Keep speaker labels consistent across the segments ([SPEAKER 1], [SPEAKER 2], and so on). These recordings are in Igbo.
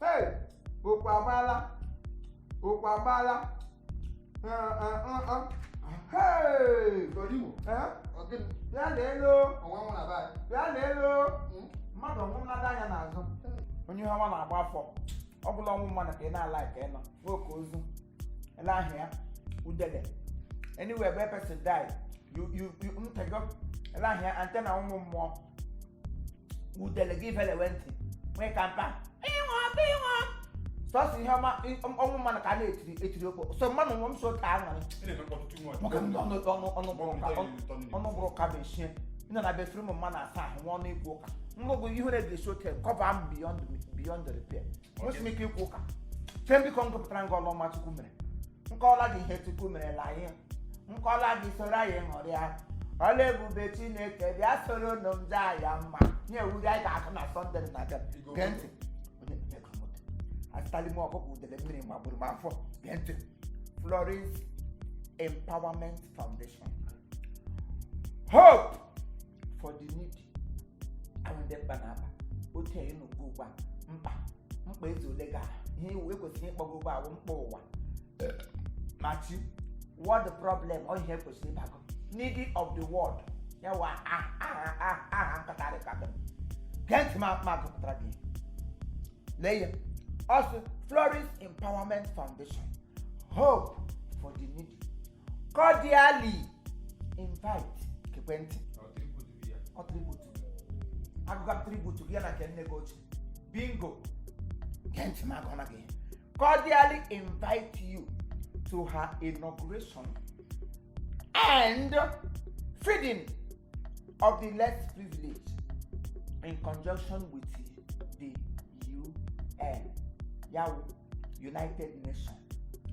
[SPEAKER 1] Hey, okwu agbaala, okwu agbaala. Hey!
[SPEAKER 2] Imo.
[SPEAKER 1] Eh?
[SPEAKER 2] Ọ gịnị?
[SPEAKER 1] Bịa n'elu.
[SPEAKER 2] Ọnwa nwụ na be anyị.
[SPEAKER 1] Bịa n'elu. Mmadụ ọnwụ anya n'azụ. Onye ihe ọma na-agba afọ. Ọ bụla ọnwụ mmadụ ka ị na-ala ka ị nọ. Nwoke ozu. Ele ahụ ya. Udele. Anywhere where person die, you ntego. Ele ahụ ya antenna ụmụ mmụọ. Udele gị velewe ntị. Nwee ka mpa. Ịnwa ịnwa. Sọsọ ihe ọma ọnwụ mmadụ ka a na-etiri etiri okpo. So mmadụ nwụọ m so ka aṅụrị.
[SPEAKER 3] Ị na-eme mkpọtụ too much.
[SPEAKER 1] Nwoke m ọnụ ọnụ ọnụ bụrụ ka ọnụ bụrụ ka mechie. Ị nọ na bathroom mmadụ asa ahụ nwa ọnụ ikwu ụka. Ngụgụ ihu na-egesi ote cover m beyond the repair. Nwesi m ike ikwu ụka. Chee biko, m gụpụtara ngị ọlụ ọma Chukwu mere. Nkọla gị ihe Chukwu mere la anyị. Nkọla gị soro anyị ṅụrịa. Ọla ebube Chineke bịa soro nụ m jaa ya mma. Nye ewuri anyị ga-akụ na Sunday na-abịa. Gee ntị. Onye ego moto. Azụtala m ọkụkọ udele mmiri magburu m afọ. Gee ntị. Florence Empowerment Foundation. Hope for the needy. Ahụ ndị mkpa na-aba. Otu a ịnụgo ugbu a, mkpa mkpa eze ole ga ihe iwu ekwesịrị ịkpọgo ugbu a bụ mkpa ụwa machi world problem. Ọ ihe ekwesịrị ịbago needy of the world ya wa aha aha aha nkata ka gee ntị ma gụpụtara gị. Lee ya, ọ sị Florence Empowerment Foundation, Hope for the Needy, cordially invite ekwentị.
[SPEAKER 3] Ọ tribute gị ya.
[SPEAKER 1] Ọ tribute gị, agụga m tribute gị ya na nke nne gị ochie. Bingo. Gee ntị m agụna gị. Cordially invite you to her inauguration and feeding of the less privileged in conjunction with the UN, ya wụ United Nations.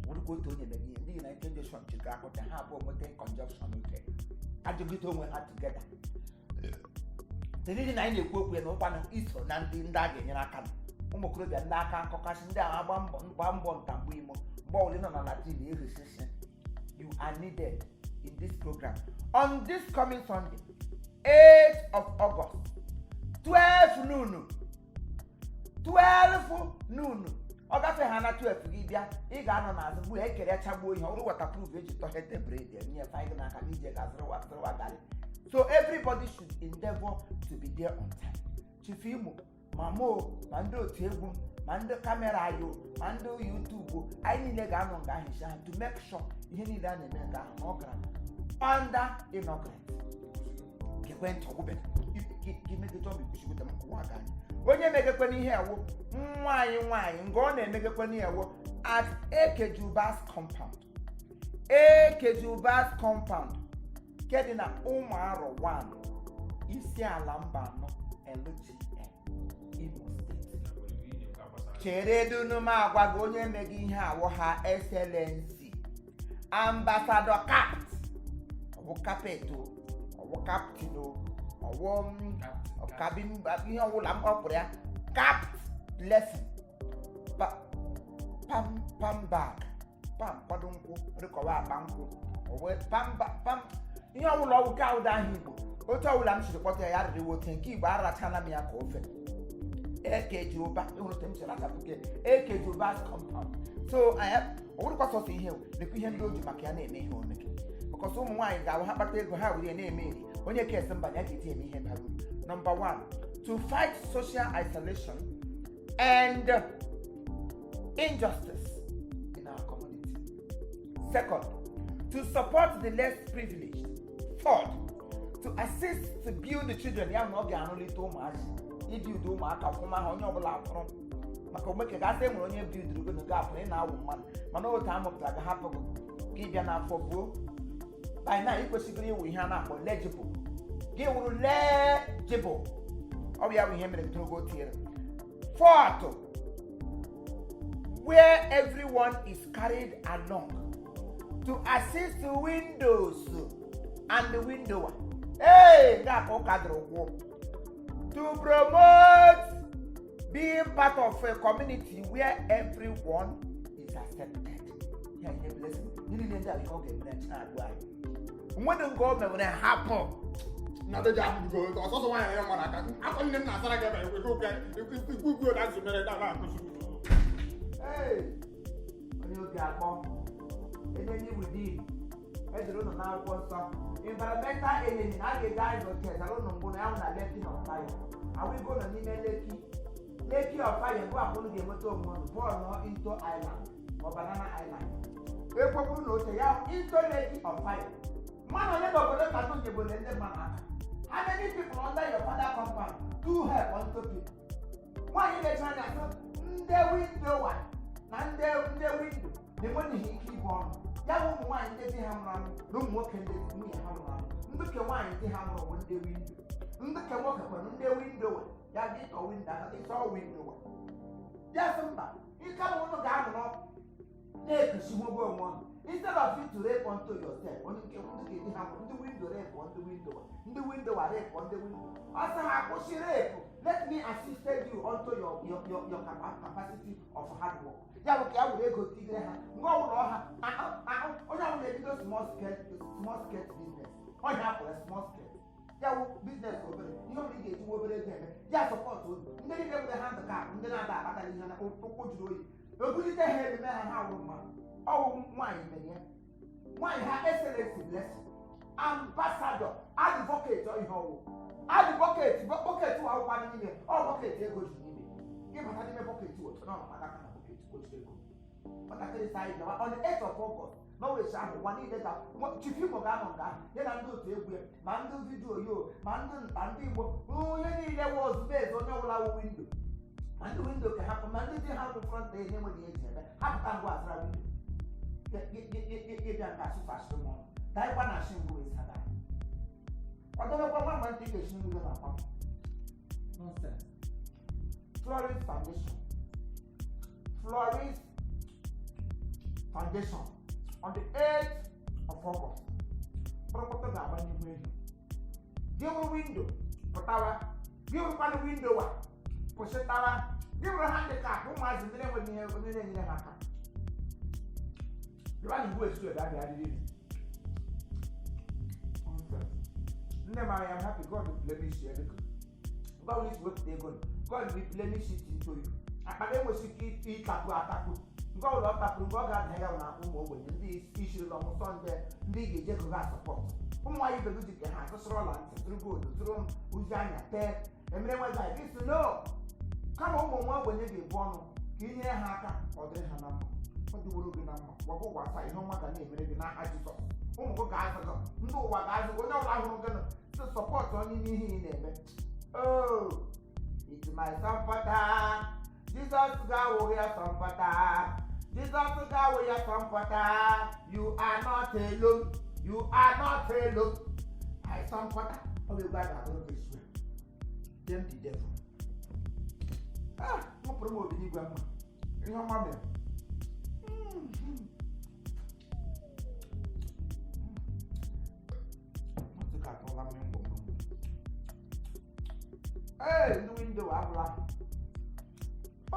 [SPEAKER 1] Wụrụkwa otu onye mere ihe ndị United Nations jikọ akụta ha abụọ nweta conjunction oke ajụgide onwe ha together. Ndị na anyị na-ekwu okwu ya na ụkwanụ iso na ndị a ga-enyere aka nọ. Ụmụ okorobịa ndị aka nkọkasị, ndị ahụ agba mbọ gba mbọ nta mgbe imo mgbe ọbụla ị nọ na latin eghesisi, you are needed in this program on this coming Sunday, 8th of August, 12 noon, 12 noon. Ọ gafee ha na 12 gị bịa, ị ga-anọ n'azụ mgbe e kere chagbuo ihe ọrụ waterproof eji tọhete bread enye fa gị n'aka gị je ga zụrụwa zụrụwa garị. So everybody should endeavor to be there on time. Chief Imo, ma mụ, ma ndị otu egwu m, ma ndị camera anyị o, ma ndị YouTube o, anyị niile ga-anọ nga ahụ isi ahụ to make sure ihe niile a na-eme nga ahụ na ọ gara under inaugurate. Ekwentị ọgwụbeghị gị megide ọmụ ikwuchigote m kụwa gị anya. Onye megekwana ihe ewu nwa anyị nwaanyị nga ọ na-emegekwana ihe ewu at Ekejubas compound, Ekejubas compound nke dị na Ụmụarọ 1, isi ala mba anọ LGA, Imo Steeti. Chere dunu m agwa gị onye emeghị ihe awụ ha. Excellency Ambassador Capt, ọwụ capet o, ọwụ captain o, ọwụ ọkabi ihe ọwụla m kpọpụrụ ya, Capt Blessing pam pam bag pam kwado nkwụ rịkọwa akpa nkwụ ọwụ pam pam ihe ọbụla ọwụ ka ụda ahụ Igbo otu ọbụla m siri kpọta ya, ya rịrị wote nke Igbo arachala m ya ka ofe ekeji ụba ịhụrụ otu m siri rachapụ ke ekeji ụba compound. So anyị ọ bụrụkwa sọsọ ihe o, lekwa ihe ndị o ji maka ya na-eme ihe omeke because ụmụ nwaanyị ga-abụ ha kpata ego ha were ya na-eme eri onye kesi mba ya ga-eji eme ihe bara uru. Number one, to fight social isolation and injustice in our community. Second, to support the less privileged. Third, to assist to build the children, ya na ọ ga-arụlite ụmụazị ibiudo ụmụaka ọfụma ha onye ọbụla apụrụ maka omeke gasị enwere onye bilduru gị na gapụrụ ị na-awụ mmadụ mana otu amụpụtara gị hapụ gị ka ị bịa n'afọ buo. By now ị kwesịrị ịwụ ihe a na-akpọ legible, gị wụrụ legible. Ọ bụ ya bụ ihe mere torogo tinyere. Fourth, where everyone is carried along, to assist widows and the widower. Hey, nke a ka ụka dịrị ụkwụ. To promote being part of a community where everyone is accepted. Ya ihe Blessing niile ndị a ihe ọ ga-emere chinedu anyị nwere nke o mewere hapụ.
[SPEAKER 2] Na deja ahụgo ọsọsọ nwaanyị ya mara aka afọ nne m na-asara gị ebe ekwu okwu ikwu ikwu na azụ mere na na-akụzi.
[SPEAKER 1] obi akpọ enemy within edere ụnụ n'akwụkwọ nsọ. Environmental enemy na a ga-eji anyị oke zara ụnụ mgbu na ya hụ na Lekki of fire awụgo nọ n'ime Lekki, Lekki of fire mgbe akwa unu ga-enweta onwe unu bọọlụ nọ into island ma ọ Banana Island ekwekwuru na oche ya into Lekki of fire. Mmadụ ole n'obodo ka ndị nyebole ndị mmadụ aka? How many people under your father compound do help unto people? Nwaanyị na-eche anya sị ndị widower na ndị widow na-enweghị ike ibu ọnụ ya bụ ụmụ nwaanyị ndị di ha nwụrụ anwụ na ụmụ nwoke ndị nwunye ha nwụrụ anwụ. Ndị ke nwaanyị di ha nwụrụ bụ ndị widow, ndị ke nwoke kwere ndị widower ya bụ ịtọ widow aka ịtọ widower ya sị mba, ike bụ ụnụ ga-anọrọ na-ekusigbogo onwe unu instead of you to rape unto yourself. Onye nke ndị ka di ha nwụrụ, ndị widow rape ndị widower, ndị widower rape ndị widow. Ọ sị ha kwụsị rape. Let me assist you unto your capacity of hard work. Ya bụ ka ya were ego tigere ha mgbe ọbụla ọha ahụ ahụ onye ọbụla ebido small scale business. Ọnya akpọrọ small scale ya wụ business obere ihe ọbụla ị ga-eji nwa obere ego eme ya support unu. Ndị niile nwere handicap, ndị na-ada akpatara ihe na ụkwụ juru oyi, ebulite ha emume ha, ha wụ mmadụ. Ọwụ nwaanyị mere ya, nwaanyị ha Excellency Blessing ambassador advocate. Ọ ihe ọwụ advocate, bucket wụ akwụkwọ n'ime ọ bucket ego juru n'ime. Ịbata n'ime bucket otu na ọnọdụ aka na bucket kpochiri ego. Nwatakịrị sa anyị bịawa on the 8th of August n'ọwechi ahụ ụwa niile ga Chief Imo ga-anọ nga ahụ ya na ndị otu egwu ya, ma ndị video yo, ma ndị nta ndị Igbo, onye niile wụ ozugbo eze, onye ọbụla wụ widow, ma ndị widow ka hapụ, ma ndị di ha nwụ front end enweghị ihe eji eme ha pụta ngwa azara widow ịbịa nke asụsasịrị m ọnụ daịkwa na ashị ngụ ịsada ọdọbekwa nwa mgbe ntị ga-esi nri na akwa. Nonsense. Florence Foundation, Florence Foundation on the 8th of August. Kpọrọkpọtọ ga-agba n'ihu ehi gị wụrụ widow pụtawa, gị wụrụkwanụ widower pụsịtawa, gị wụrụ handicap, ụmụazị ndị na-enweghị ihe onye na-enyere ha aka bịa na igbu esu ebe abịa riri. Nonsense. Nne m, I am happy. God will blemish you. Ego mgbe ọbụla isi wepụta ego, God will blemish it into you. Akpa gị enwesị ike ịtapụ atapụ. Nke ọbụla ọ tapụrụ, mgbe ọ ga-ada ya na ụmụ ogbenye ndị ishirila ọmụsọ, ndị ị ga-eji ego ha support ụmụ nwaanyị ibe gị ji ka ha zụsịrị ọla ntị, zụrụ gold, zụrụ uzi anya tee emere nwe gị si no. Kama ụmụ nwa ogbenye ga-ebu ọnụ ka ị nyere ha aka, ọ dịrị ha na mma, ọ dịworo gị na mma. Gwagwa ụwa asaa ihe ọma ga na-emere gị n'aha Jizọs. Ụmụ gị ga-azụ gị, ndị ụwa ga-azụ gị, onye ọbụla hụrụ gị nụ support onye n'ihe ị na-eme. Oh, it's my comforter. Jesus ga-awụ ya comforter. Jesus ga-awụ ya comforter. You are not alone. You are not alone. My comforter. Ọ bụ egwu a ga-agụrụ gị esu. Dem the devil. Ah, nwụpụrụ m obi n'igwe mma. Ihe ọma mere. Mmadụ ka atọla mmiri ngwọ ngwọ. Ee, ndị widow agwụla.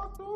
[SPEAKER 1] Otu.